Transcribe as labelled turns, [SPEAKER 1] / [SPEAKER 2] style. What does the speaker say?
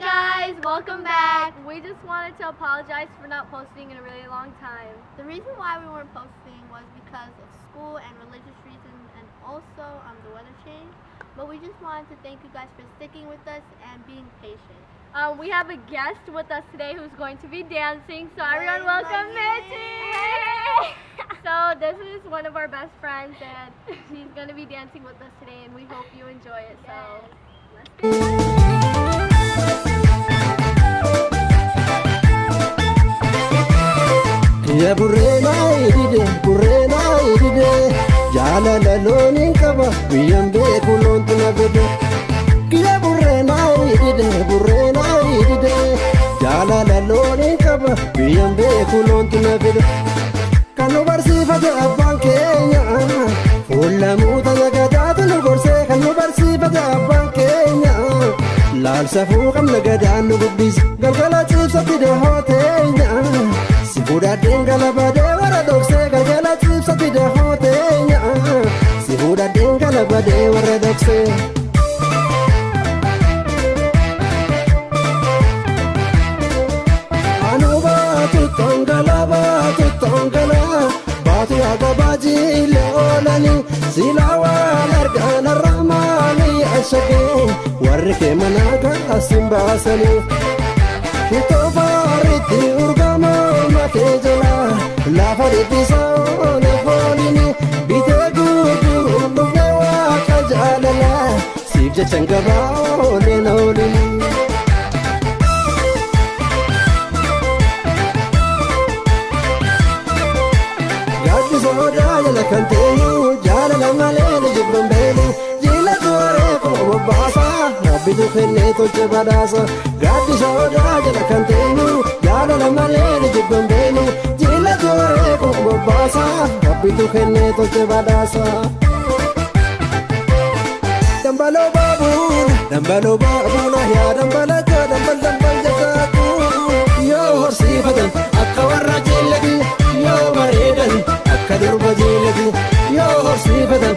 [SPEAKER 1] Hi guys, welcome back. We just wanted to apologize for not posting in a really long time.
[SPEAKER 2] The reason why we weren't posting was because of school and religious reasons, and also the weather change. But we just wanted to thank you guys for sticking with us and being patient.
[SPEAKER 1] We have a guest with us today who's going to be dancing, so everyone welcome Mitzi! So this is one of our best friends and she's going to be dancing with us today, and we hope you enjoy it. So let's get started.
[SPEAKER 3] Ya burrena idide, burrena idide, jaalala looniin qaba biyyaan beeku loontu na fide. Ya burrena idide, burrena idide, jaalala looniin qaba biyyaan beeku loontu na fide. Kan nu barsiifate abbaan keenya, fuula muuta nagadaatu nu gorsee. Kan nu barsiifate abbaan keenya, laalsafuu qabna gadaan nu guddise. Galgala ciibsatti dahoo teenya. Si fuudhadheen galabadee warra dhoksee. Galgala ciibsatti dahoo teenya. Si fuudhadheen galabadee warra dhoksee. Anu baatu tongala baatu tongala baatu haga baajiilee oolanii silaa waan argaan arrahmaanii ashagee warri kee manaa gaasin baasanii. Shitoo faaritti urgamaa makee jala lafa dhiphisaa oole foolini bitee gurguruun dhufee waaqa jaalala siif jechan gabaa ooleen oolini. Gaaddi soodaa jala kan teenyu jaalala malee ni jibban beelu jila tooree koo bobbaasa rabbitu kennee tolche badhaasa. Gaaddi soodaa jala kan teenyu jaalala malee ni jibban beelu jila tooree koo bobbaasa rabbitu kennee tolche badhaasa. Dambaloo baabuuna dambaloo baabuuna yaa dambala koo dambal dambal jataatu yoo horsiifatan akka warra jeellati yoo bareedan akka durba jeellati yoo horsiifatan